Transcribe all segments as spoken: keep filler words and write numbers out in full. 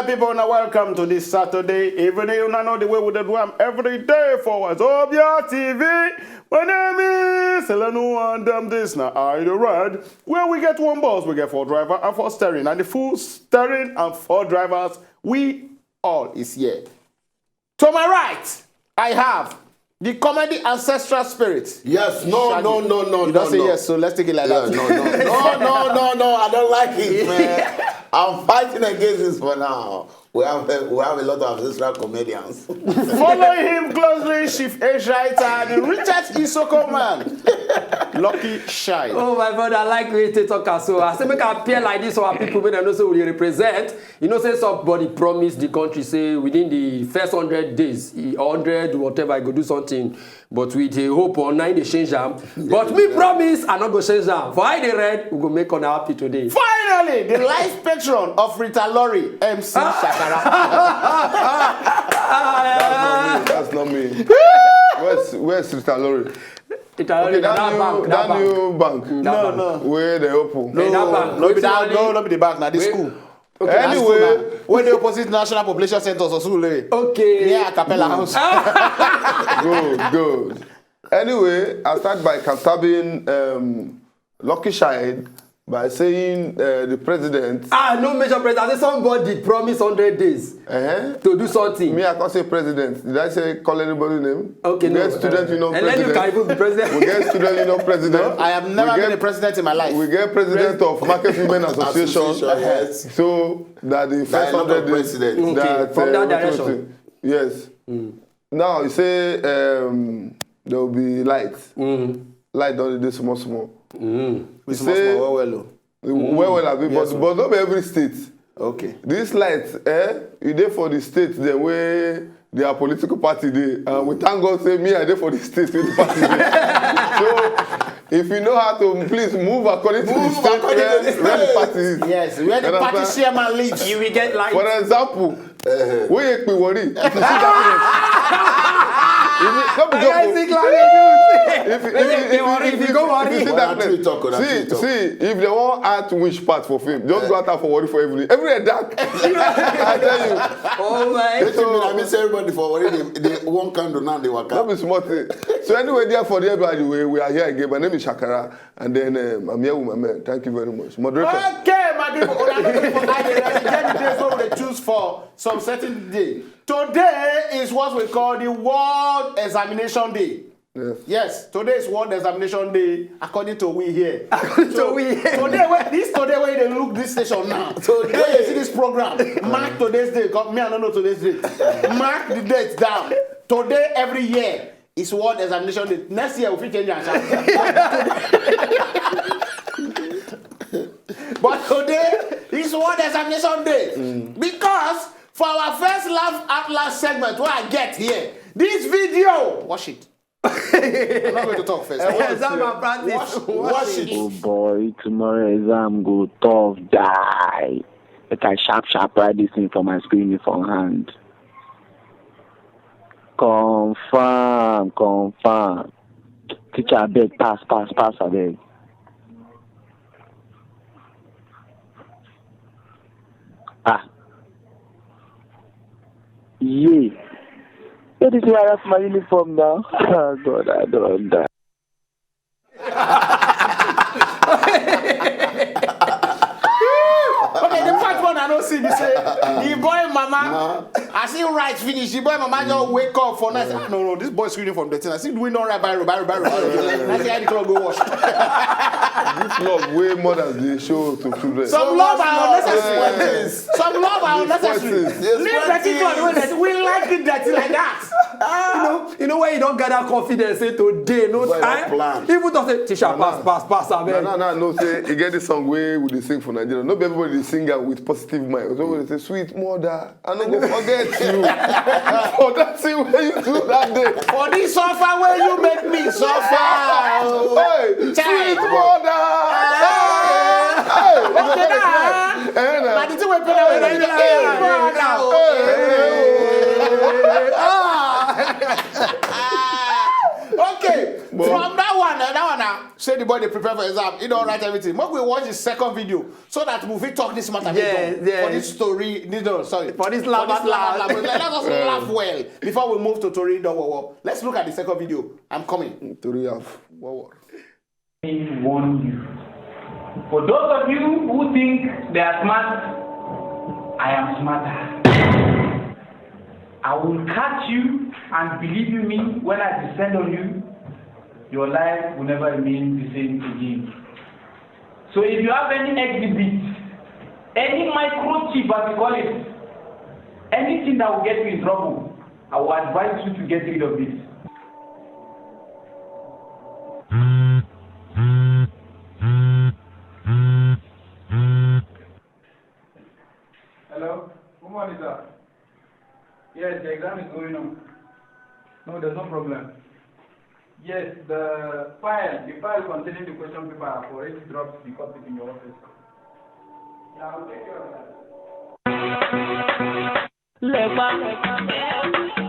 People, now welcome to this Saturday evening. Una know the way we dey do am every day for Wazobia T V. My name is Elenu and um, this na I the Red, where we get one bus, we get four driver and four steering, and the full steering and four drivers, we all is here. To my right, I have the comedy ancestral spirit. Yes, no, Shaggy. No, no, no, You no, don't say no. Yes, so let's take it like Yeah, that. No, no, no, no, no, no. I don't like it, man. I'm fighting against this for now. We have a, we have a lot of ancestral comedians. Following him closely, Chief Asia, the richest Isoko man, Lucky Shine. Oh, my brother, I like the way you take talk am so. I say make I appear like this so our people wey dem know say we dey represent. You know say somebody promise the country say within the first hundred days, e- hundred whatever, e go do something. But we dey hope on na im dey change am. But me promise I no go change am. For I the Red, we go make una happy today. Finally, the life patron of Rita Lori, M C Shakara. That's not me. Where's where's Rita Lori? It already That that new bank, that that bank. new bank. That bank. No, no. Where they open. Hey, that bank. No be Wetin that, I no, need? no be the bank, na the Wait. School. Okay. Anyway, When they opposite National Population Center or Surulere. Okay. Near Acapella House. Good, good. Anyway, I start by campaigning um, Lucky Shine by saying uh, the president. Ah, no major president. I say somebody promise hundred days Uh-huh. to do something. Me, I can't say president. Did I say call anybody name? Okay, We no. Get student union And then you president. can even be president. We get student union president. I have never We been get- a president in my life. We get president of Market Women Association. Association, yes. So that the first Dialogue hundred of days. President. Okay, That, from uh, that what you direction. think? Yes. Now you say um, there will be light. Light don dey small small. We You small say small well well o. Well well abi, but but no be every state. Okay. This light, eh, e dey for the state dem wey their political party dey, and we thank God say me I dey for the state wey the party dey. So if you know how to, please move according to the Move state according to where, the where the state. party is. Yes, where the You party understand? Chairman lives. You will get light. For example, wey Ekpe Warri, if you see that place, if you, no be joke o. If, if, if, if, Warri, if you go Warri. If you see Well, that na true place, talk o, na see, true talk. See, if they wan act which part for film, just go out for Warri for evening. Everywhere dark. I tell you. Oh my. Wetin mean? I mean say everybody for Warri dey dey one candle now dey No waka. Be small thing. So anyway, therefore, everybody, we, we are here again. My name is Shakara, and then um, I'm here with my man. Thank you very much, moderator. Okay, my people, una know say for I dey ready. Get the days wey we dey choose for some certain day. Today is what we call the World Examination Day. Yes. Yes, today is World Examination Day, according to we here. According to we here. Today, wey this today wey you dey look this station now. Today, you see this program. Mark today's date. 'Cause me, I don't know today's date. Mark the date down. Today, every year, is World Examination Day. Next year, we fit change am. But today is World Examination Day because for our first laugh out loud segment, wey I get here, this video. Watch it. I'm not going to talk first. Exam and practice. Watch, watch it. Oh boy, tomorrow exam go tough die. Make I sharp sharp write this thing for my screen for hand. Confirm, confirm. Teacher abeg, pass, pass, pass abeg. Ah. Yeah. Where did you have my uniform now? Oh God, I don't die. Okay, the part one I don't see, be say the boy mama, I see right finish. The boy mama just wake up for night. Ah, no, no, this boy screaming from the thing. I see doing all right, biro, biro, biro, biro. I see how the clock go wash. This love way more than the show to children. Some love are Yes. unnecessary. Some love are unnecessary. Yes. Leave dirty cloth wey dirty. We like the dirty like that. You know, you know when you don't gather confidence, say today, no Boy, time. plan. People don't say, "Teacher, pass, pass, pass, Na abeg." na na no say e get this song wey we dey sing for Nigeria. No be everybody dey sing am with positive mind. So we dey say sweet mother, I no go forget you for that thing wey you do that day. For this suffer where you make me suffer. Oh. Hey, Chai. Sweet mother. Hey, Okay, now. Eh, na. Na the thing wey pay that way, na the thing wey pay that way. Okay, from that one, eh, that one now. Say the boy dey prepare for exam, he don write everything. Make we watch the second video so that we fit talk this matter. Yes, yes. For this story, no, no, sorry. For this laugh out loud. Let, let us laugh well before we move to Tori Don Wowo. Let's look at the second video. I'm coming. Tori of Wowo. Warn you. For those of you who think they are smart, I am smarter. I will catch you, and believe you me, when I descend on you, your life will never remain the same again. So if you have any exhibit, any microchip as you call it, anything that will get you in trouble, I will advise you to get rid of it. Hello? Who monitor? Yes, the exam is going on. No, there's no problem. Yes, the file, the file containing the question paper, I've already dropped the copy in your office. Yeah, I'll take care of that. Lepa,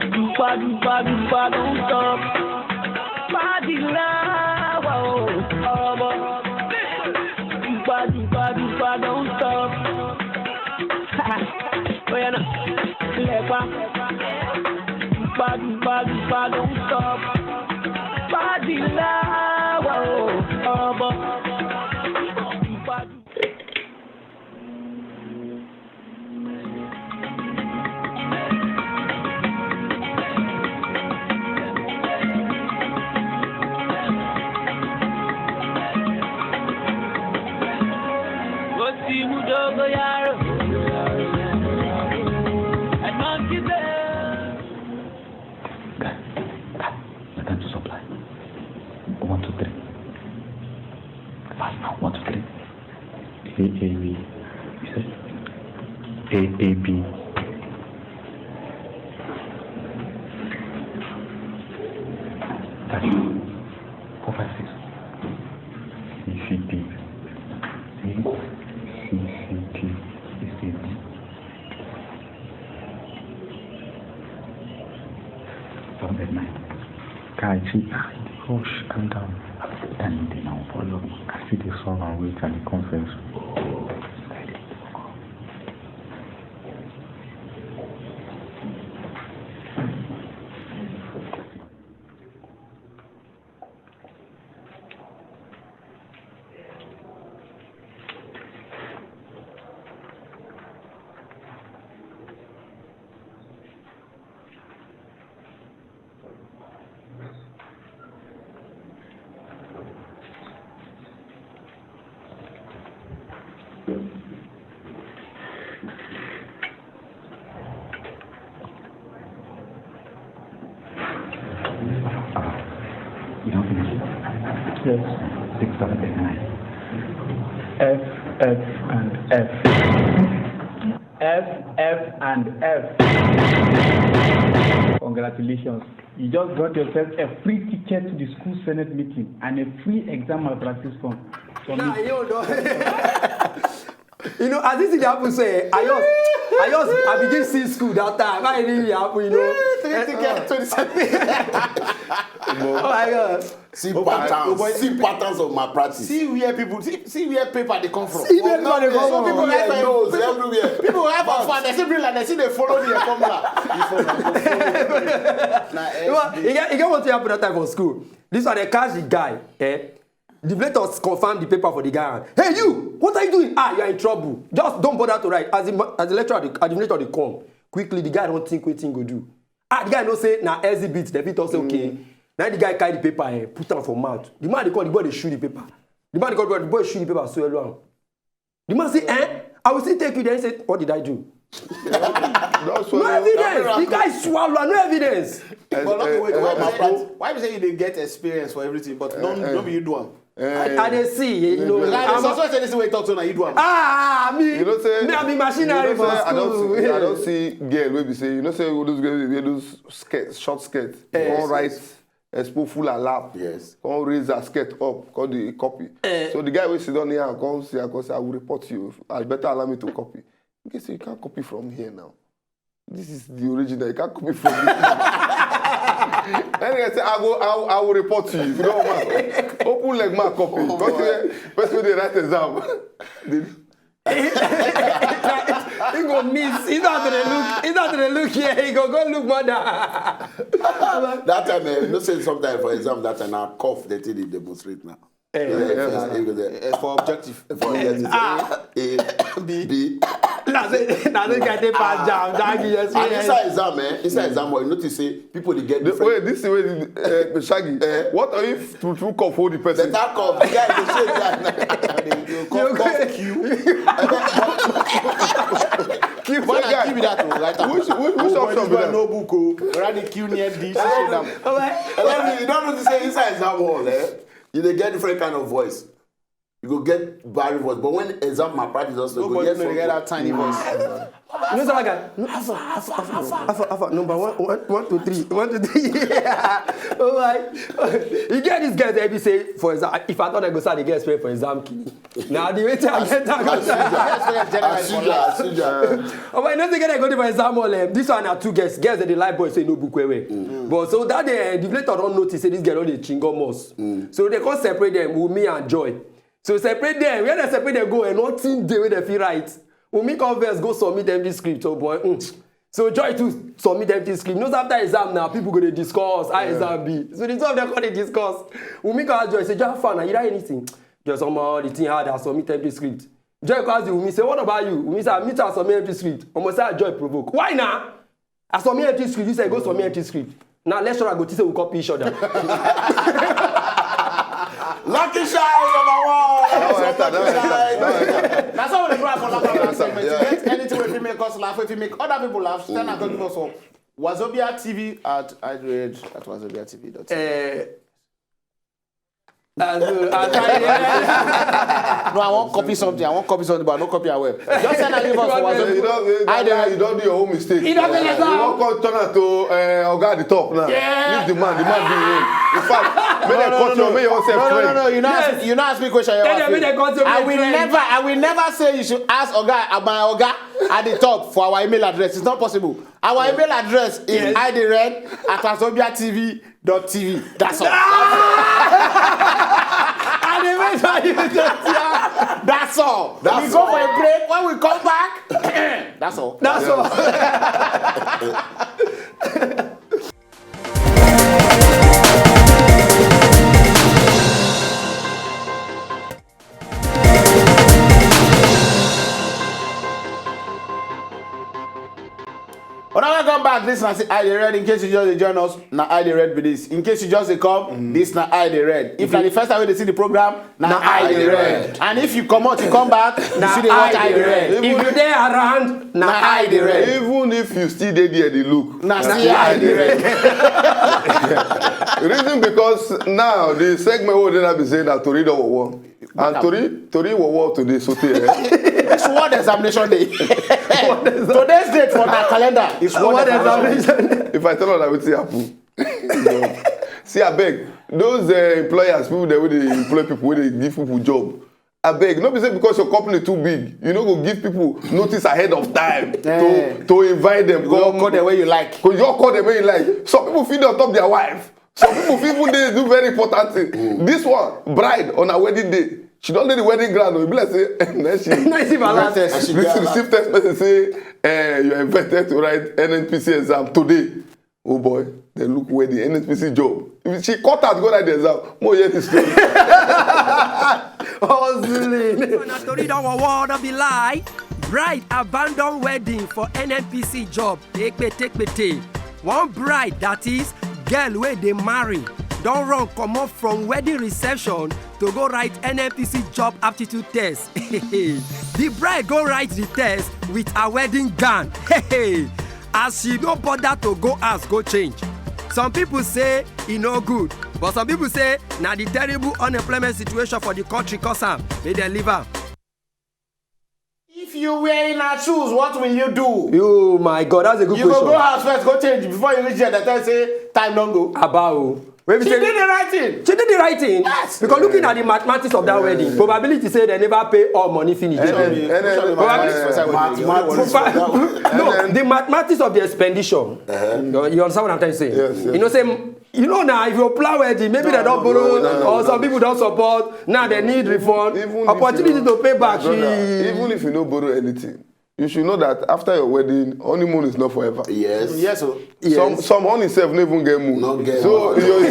dupa, dupa, dupa, don't stop. Paddy Lawa, oh, oh, boy. Dupa, dupa, dupa, don't stop. Oh, yeah, no. Lepa, dupa, dupa, dupa, don't stop. Paddy Lawa, oh, oh, boy. Dupa, dupa. Guy, guy, na time to supply. One, two, three. Fast now, one, two, three. A A B. You say? A A B. That's four, five, six. C C D. C C D is a D. From that night. Guy, see, ah, gosh, calm down. Time dey now. Follow. I see the sun and wait and the conference. You don't finish it? Yes. Six, seven, eight, nine. F, F, and F. F, F, and F. Congratulations. You just got yourself a free ticket to the school senate meeting and a free exam malpractice form. Nah, you don't. You know, as this thing happen, say, I just, I just, I begin see school that time. I really happen, you know. Three tickets, twenty-seven. Oh my God. See patterns, see patterns of my practice. See where people, see, see where paper dey come from. See where paper dey come from. Some people write for nose everywhere. People write for far, they still bring like they still dey follow the formula. You get, you get what happen that time for school. This one, they catch the guy. Eh? The invigilator confirm the paper for the guy. Hey, you! What are you doing? Ah, you are in trouble. Just don't bother to write. As the, as the lecturer, the administrator dey come, quickly, the guy don think wetin go do. Ah, the guy know say na exhibit, dem fit talk say, okay. Now the guy carry the paper, eh, put am for mouth. The man dey come, the boy dey shoot the paper. The man dey come, the boy shoot the paper, swallow am. The man say, eh? I will still take you there. He said, what did I do? No evidence. The guy swallow, no evidence. But okay, wait, why be say you dey get experience for everything, but no, no be you do am? I, I dey see, you know. Like, I'm suspect say this way you talk to na you do am. Ah, me. You know say, me, I be machinery for school. I don't see, I don't see girl wey be say, you know say all those girls wey wear those skirt, short skirt, all right. Expo full her lap. Yes. Come raise her skirt up, come dey copy. So the guy wey sit down near am come see am, come say, I will report you. I better allow me to copy. He say, you can't copy from here now. This is the original. You can't copy from this. Anyway, say, I go, I, I will report to you. You know, man. Open leg, man, copy. Person wey, person wey dey write exam. He go miss. He not to dey look. He not to dey look here. He go go look more than. That time, eh, you know, say sometimes for exam, that time, na cough, they take dey demonstrate now. Eh, Yeah, yeah. yeah, you go there. Eh, for objective. For objective, Ah. A, A, B. Na the, na the guy dey pass jam. That you And inside exam, eh, inside exam, you notice say people dey get The, different. Wait, this is where the, uh, Shaggy. Eh? What if true true cough hold the person? Better cough. The guy dey shake that. You come cough queue. Keep Why that not give me guy. that one, right? Which, which, which Oh, boy, option this be boy that? No book, oh. Write the queue near this. Sit down. And then you don't notice say inside exam hall, eh, you dey get different kind of voice. You go get barry voice, but when exam malpractice also, you go Nobody get no dey get that tiny voice. You know that guy? No, Alpha, Alpha, Alpha, Alpha, Alpha, Alpha, number one, one, one, two, three, one, two, three. Oh my! You get this guy that be say, for example, if I thought I go start the guy spray for exam key. Now the way I get that. As usual, as usual, as usual. Oh, but you know, they get go there for exam all. Um, this one are two girls. Girls that the life boy say no book away. But so that day, uh, the later don't notice say this girl only chingo most. So they can't separate them with me and Joy. So separate them. Where they separate them go and nothing they will they feel right. Umi come first go submit empty script. Oh boy. Mm. So Joy too submit empty script. Knows after exam now, people go to discuss how exam be. So the two of them come dey discuss. Umi come ask Joy, say, "Joy, how far now? You write anything?" Joy, somehow the thing hard. I submit empty script. Joy come ask Umi, say, "What about you?" Umi say, "Me too, I submit empty script." Almost say, "Joy provoke. Why now?" I submit empty script. You say, "Go submit empty script." Now lecturer go to say we copy each other. Lucky shy number one. That one enter, that one enter, that one enter. That's how we grow up for laugh and segment. Yeah. You get anything wey fit make us laugh, wey fit make other people laugh, send am to us for Wazobia T V at idred at wazobia T V dot T V. Eh, as, as I, No, I won't copy something. I won't copy something, but I don't copy it well. Just send and leave us for You Wazobia. You don't, you I don't, don't- you don't do your own mistake. He don't tell us You how. won't come turn am to uh, Oga at the top now. Yeah. Leave the man, the man be in. In fact, make No, dem no, cut no, you, no. make your own self No, no, no, trend. no. You not Yes. ask, you not ask me question. You Tell ask them me. make dem cut you, I make will trend. Never, I will never say you should ask Oga, uh, my Oga at the top for our email address. It's not possible. Our email address is Yes. idred at wazobia T V dot T V. That's all. I dey wait for you to That's all. That's We go all. For a break. When we come back, that's all. That's all. When I come back, this na still I Dey Red. In case you just dey join us, na I Dey Red be this. In case you just dey come, this na I Dey Red. If na the first time you dey see the program, na I Dey Red. And if you come out, you come back, you see the what I Dey Red. If you dey around, na I Dey Red. Even if you still dey there, dey look. Na still I Dey Red. Reason because now the segment wey dey be say na tori don wowo. And tori tori wowo today so tey. Eh? It's word examination day. Today's date for my calendar is word examination. If I tell una wetin happen. See, abeg, those uh, employers, people that wey dey employ people, wey dey give people job, abeg, no be say because your company too big, you no go give people notice ahead of time to to invite them. You go call them where you like. Go just call them where you like. Some people fit dey on top their wife. Some people fit even dey do very important thing. This one, bride on her wedding day, she don dey the wedding ground o. E be like say na she Na she balance. Latest. receive text message say, eh, you are invited to write N N P C exam today. Oh boy, they look wedding, N N P C job. If she cut out, go write the exam. Mo hear the story. Hustling. Na tori don war war don be lie. Bride abandon wedding for N N P C job. Ekpete ekpete. One bride, that is girl wey dey marry, don run comot from wedding reception to go write N N P C job aptitude test. The bride go write the test with her wedding gown. As she no bother to go house go change. Some people say e no good, but some people say na the terrible unemployment situation for the country cause am, make dem leave am. If you were in her shoes, what will you do? Oh my God, that's a good You go question. Go house first, go change before you reach there. They tell you say time don go. About Wey be She say did the right thing. She did the right thing. Yes. Because looking at the mathematics of that wedding, probability say they never pay all money finish. And then, and then, Probably- Mathematics for side wedding. Mathematics for that one. No, the mathematics of the expenditure. You, you understand what I'm trying to say? Yes, yes. You know, say, you know now, if you plan wedding, maybe they don't borrow, or some people don't support. Now they need refund. Even if you Opportunity to pay back. Brother, even if you no borrow anything, you should know that after your wedding, honeymoon is not forever. Yes. Yes, sir. Some, some honey sef no even get moon. No get So, moon. you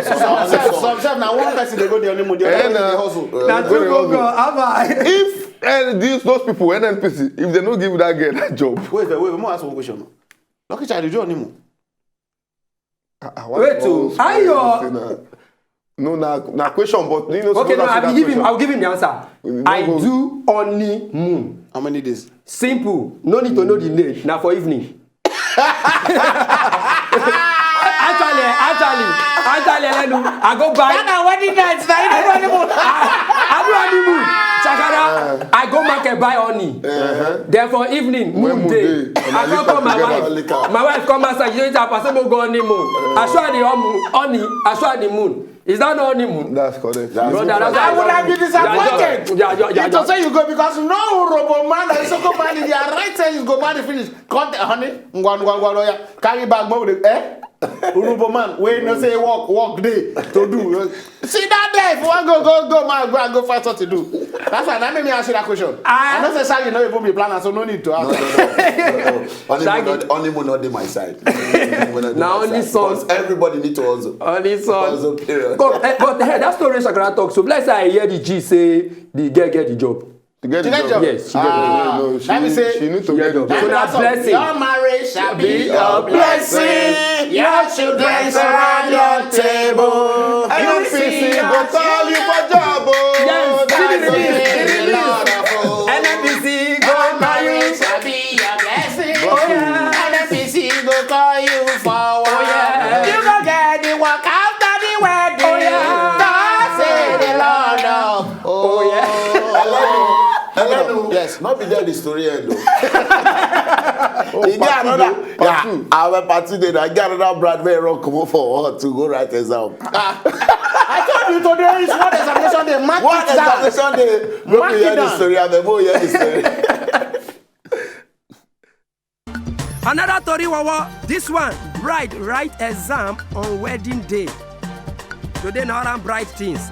Some sef, some sef, now one person they go the honeymoon, the other Eh, person na. They hustle. Na Go true, the go, hustle. Go. How about If, eh, these, those people, N N P C, if they no give that girl that job, Wait, wait, wait, let me ask one question. Lucky Charlie, do you honeymoon? Ah, ah, why Wait, you oh, always how say your that? No, na, na question, but you know, Okay, no, suppose I ask will that give him. question. I will give him the answer. We no I go do honeymoon. How many days? Simple. No need to know the name. Now for evening. Actually, actually, actually, Elenu, I go buy. That na wedding night. Na you do honeymoon. I, I do honeymoon. Chakara, I go market buy honey. Then for evening, When moon moon day, day, I come call my wife. My wife come outside. You know, I say, "Go honeymoon." I show her the honeymoon. Honey, I show her the moon. Is that not honeymoon? That's correct. Brother, that's I would have been disappointed. Yeah, yeah, yeah, yeah, If to yeah. say you go because no Urobo man and Soko man in their right sense go marry finish. Cut the honey, ngwa, ngwa, ngwa, lawyer. Carry bag, go with the, eh? Urobo man, wey no say work, work day to do. See that day, if you want go, go, go, man, go and go find something to do. That's why that made me ask you that question. I know say Shaggy no even be planner, so no need to ask. No, no, no, no, no. Honeymoon Shaggy. Not, honeymoon not dey my side. Honeymoon not dey Na my only side. Son. Because everybody need to hustle. Only son. Hustle, period. But, eh, but, eh, that story Shakara talk, so let's say I hear the G say the girl get the job. To get the She get job. Job? Yes, she get the job. Ah, No, no, she that means need, say she need to She get get the job. So job. That na means blessing. Your marriage shall be a blessing. Your children surround your table. N N P C go call you for job, oh. Yes, see the release, see the release. N N P C go Your marriage shall be a blessing. Oh, yeah. N N P C go call you for work. Oh, yeah. You go get the work after the wedding. Oh, yeah. God say the Lord of Oh, yeah. Elenu, Elenu. Yes. Not be there the story end, though. Oh, E get part two, another. Part Yeah, two. Our party dey. I get another brand wey run comot for work to go write exam. Ah, I told you today is what examination day. Mark What it down. Examination day? Make Mark we hear it the down. Story. Abeg, make we hear the story. Another tori wawa, this one, bride write exam on wedding day. Today na all bright things.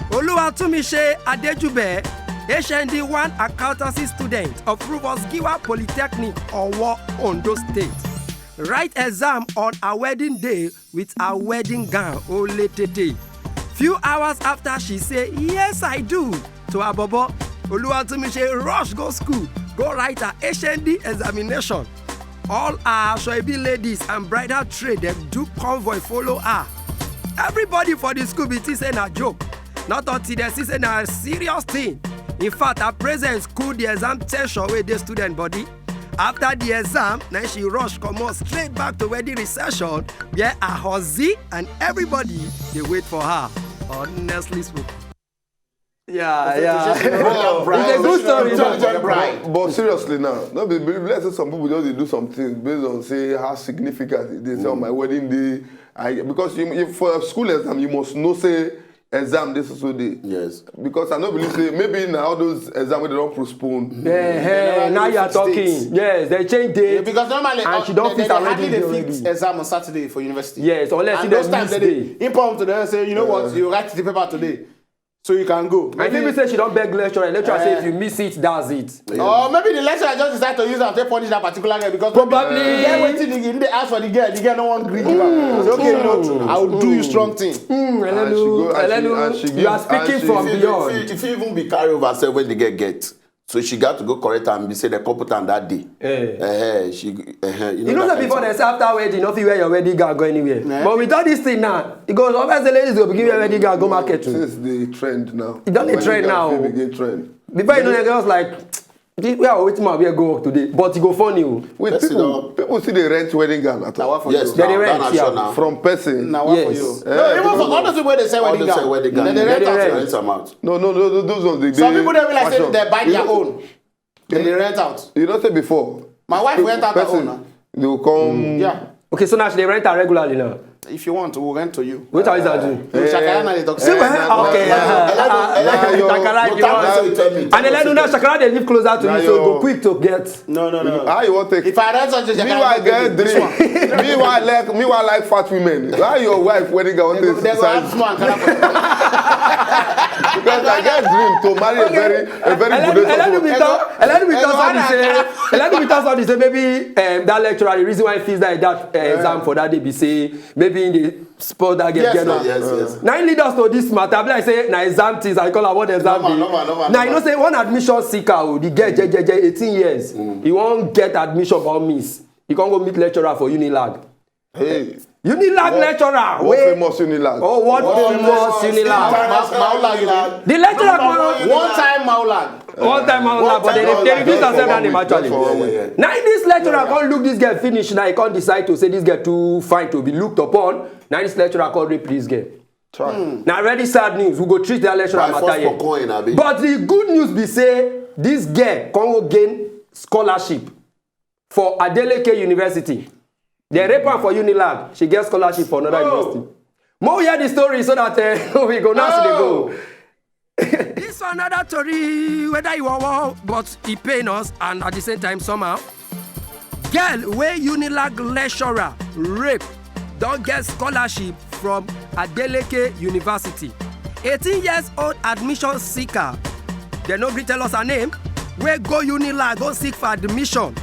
Oluwatumise Adejube, H N D one accountancy student of Rufus Giwa Polytechnic, Owo, Ondo State, write exam on her wedding day with her wedding gown, Oletete. Few hours after she say, "Yes, I do," to her bobo, Oluwatumise rush go school, go write her H N D examination. All her Asoebi ladies and bridal trade dem do convoy follow her. Everybody for the school be think say na joke. Not until dem see say na serious thing. In fact, her presence cool the exam tension wey dey student body. After the exam, na she rush comot straight back to wedding reception where her husband and everybody dey wait for her. Honestly spoken. Yeah, yeah. It's a good story. Intelligent bride. But, but seriously now, no be be blessing some people just dey do some things based on say how significant it is on my wedding day. I, because you, you, for school exam, you must know say exam this so day. Yes. Because I no believe say maybe now all those exam wey they don postpone. Yeah, hey, now you are talking. Yes, they change date. Yeah, because normally, and uh, she don they, fix they already hardly dey fix exam on Saturday for university. Yes, unless and those times they dey impromptu, they say, "You know what, you write the paper today, so you can go." I think we say she don beg lecturer. Lecturer say if you miss it, that's it. Or maybe the lecturer just decide to use am take punish that particular girl because probably the girl wetin the, the ask for the girl, the girl no wan gree give am. Say, "Okay, no, I will do you strong thing." Mm, Elenu, Elenu, you are speaking from beyond. If you even be carry over herself when the girl get, so she got to go correct am. Be say they come put am that day. Eh. Eh, she, eh, you know that kind of thing. You know that before they say after wedding, no fit wear your wedding gown go anywhere. Eh. But with all this thing now, e go obvious say ladies go begin wear wedding gown go market too. Since the trend now. E don dey trend now. Wedding gown fit begin trend. Before you know, they just like, "This, where I wetin my wear go work today?" But e go funny o. Wait, people, people still dey rent wedding gown at all? Yes, now, that na sure now. From person. Yes. No, even for all those people wey dey sell wedding gown, dem dey rent am out. No, no, no, no, those ones dey. Some people dey be like say dem buy their own. Dem dey rent out. You know say before, my wife rent out her own now. They will come. Yeah. Okay, so now she dey rent am regularly now. If you want, we'll rent to you. Wetin Aisha do? No, Shakara na dey talk. See, well, okay. Elenu, Shakara, you talk am say you tell me. And Elenu now, Shakara dey live closer to you, so e go quick to get. No, no, no. How you wan take? If I rent such a Shakara, Meanwhile, get drink. Meanwhile, like meanwhile, like fat women. Why your wife wedding girl wan take They go have size? Small and Kalaba. Because I get dream to marry a very a very good Elenu person. bin talk Elenu bin talk something say Elenu bin talk something say maybe um, that lecturer, the reason why he fix that that uh, exam for that day be say maybe he dey spoil that girl. Yes, Get na. am. Yes, yes. Now he lead us to this matter. Be like say na exam things. I call am what exam Normal, be. normal, normal, Now you know normal. Say one admission seeker o, the girl jejeje, eighteen years. He wan get admission but miss. He come go meet lecturer for Unilag. Hey, Unilag lecturer. What Wey famous Unilag? Oh, what famous Unilag. Ma- Maula, you mean? The lecturer come. One time Maula. One time Maula, but they they refuse to accept that name actually. For one week. Yeah, yeah. Now this lecturer come look this girl finish. Now he come decide to say this girl too fine to be looked upon. Now this lecturer come rape this girl. Try. Now very sad news. We go treat that lecturer By matter force here. for coin, abi? But the good news be say this girl come go gain scholarship for Adeleke University. They rape her for Unilag. She gets scholarship for another university. More hear the story so that uh, we go now see the go. This another story, whether you are war, but it pain us and at the same time somehow. Girl wey Unilag lecturer rape don get scholarship from Adeleke University. Eighteen years old admission seeker, dem no gree tell us her name, wey go Unilag go seek for admission.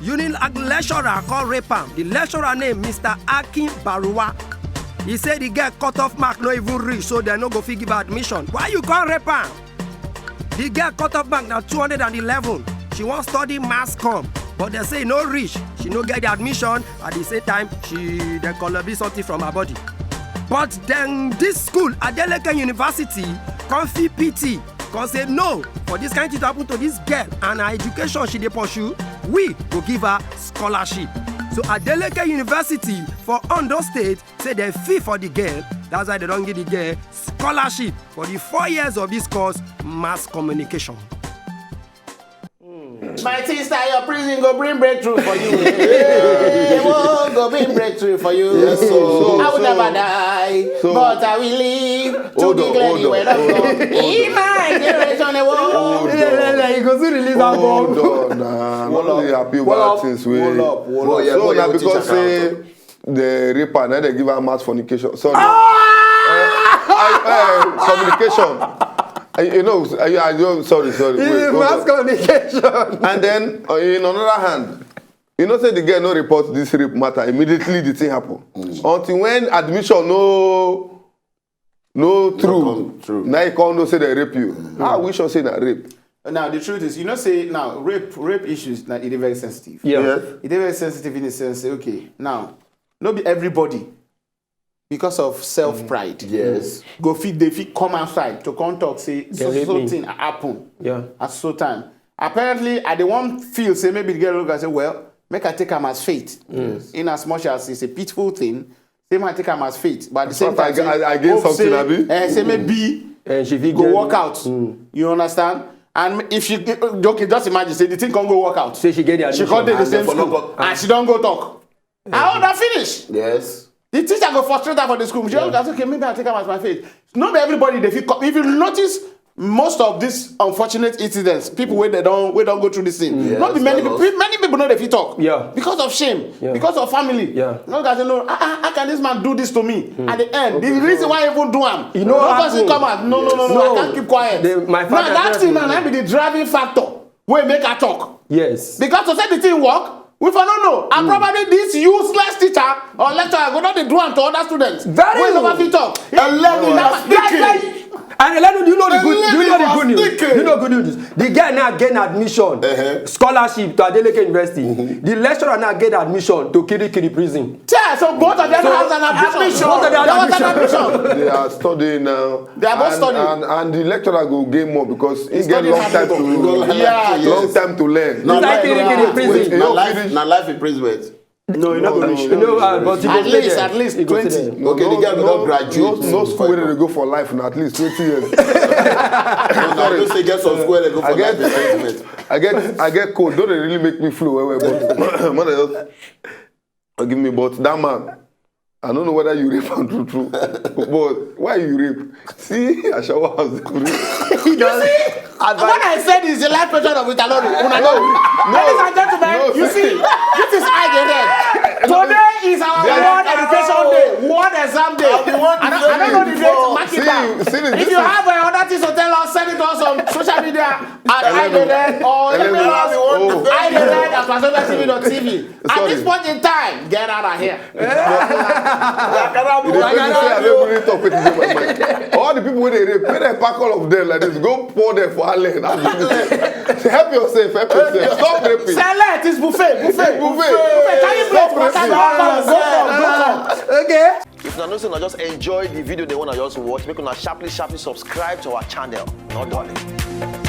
Unilag lecturer come rape am. The lecturer name Mister Akin Baruwa. He say the girl cut off mark no even reach, so dem no go fit give her admission. Why you come rape am? The girl cut off mark na two hundred and eleven. She wan study mass com, but dem say e no reach. She no get the admission. At the same time, she dem collect something from her body. But then this school, Adeleke University, come feel pity, come say no, for this kind thing to happen to this girl and her education she dey pursue, we go give her scholarship. So Adeleke University for Ondo State say dem feel for the girl. That's why dem don give the girl scholarship for the four years of this course, mass communication. My sister, your prison go bring breakthrough for you. Hey, go bring breakthrough for you. Yes, so- I will so- never die, so- but I will live to Hold on, declare hold the on, word hold of on, God. In my generation, eh, whoa. Hold on. Yeah, yeah, yeah, you go soon release that Hold bomb. on, nah, I'm not really happy Hold about up, things we. Hold up, hold Oh, up. yeah, So boy, na you go because teach her say the raper na dey give her mass fornication. Sorry. Eh, I, eh, communication. I, you know, I, I don't, sorry, sorry. Wait, hold Mass on. communication. And then uh, in another hand, you know say the girl no report this rape matter immediately the thing happen. Until when admission no no through. Come through. Now you come know say they rape you. How we sure say na rape? Now the truth is, you know, say now rape rape issues now it is very sensitive. Yeah. Yes. It is very sensitive in the sense say okay, now no be everybody because of self pride. Yes. Go fit they fit come outside to come talk say so They rape so me. Thing happen. Yeah. At so time. Apparently, I dey one feel say maybe the girl look and say, well, make I take am as fate. Yes. In as much as it's a pitiful thing, say make I take am as fate. But at the same But I time, get- say, I- I get hope something, say, abi? Eh, say maybe And she fit go get- work out. You understand? And if she okay, just imagine say the thing can go work out. Say she get the She admission. come dey the And same they follow school, up. And she don go talk. I hold her finish. Yes. The teacher go frustrate her for the school. She go say, okay, maybe I take am as my faith. No be everybody they fit come. If you notice, most of these unfortunate incidents, people where they don't we don't go through this thing. Yes, Not be many tell people. Us. Many people know they fit talk. Yeah. Because of shame. Yeah. Because of family. Yeah. No guys say no. Ah, ah, how can this man do this to me? At the end, the reason why I even do am. You know No what person happened? Come out. No, no, no, no. No. I can't keep quiet. The- my Now father that tells thing me. Now be the driving factor. Wey make her talk. Yes. Because to say the thing work, we for no know. And probably this useless teacher or lecturer go not dey do am to other students. Very Wey good. Never fit talk. Eleven Now, are speaking. And Elenu, do you know the good? Do you know the good news? Do you know good news? The guy now gain admission, scholarship to Adeleke University. The lecturer now gain admission to Kirikiri prison. Yeah, so both of them have an admission. Both of them There was have an admission. They are studying now. They are both and, studying. And, and the lecturer go gain more because he get studying long hard time to to go. Yeah, long yes. Time to learn. No, It's like no, Kirikiri no. prison. Wait, You na don't life, finish. Na life imprisonment. No, you know, No, no, no, You know, uh, but you At go stay least, there. At least You go stay twenty. There. Okay, the girl go don graduate. No, no school where they go for life, na at least twenty years. No, no, I don't say get some school they go for I get- life imprisonment. I get, I get cold. Don't they really make me flow well, well, but mother just give me. But that man, I don't know whether you rape am true true, but why you rape? See, I shower house. You see, what I said is the life version of Italori. Una know. Ladies and gentlemen, you see, this is I the Red. Today is our world education day, world exam day. I don't, I don't know the date, mark it down. If you have uh, other things to tell us, send it to us on social media at I the Red or email us I the Red at wazobia T V dot T V. At this point in time, get out of here. All the people wey dey rape, make dem pack all of them like this, go pour them for Allen. Help yourself, help yourself. Stop raping. Select is buffet, buffet, buffet. Buffet. Carry plate, water, go come, go come, go come. Okay. If una know say una just enjoy the video, they wanna just watch, make una sharply, sharply subscribe to our channel. No darling.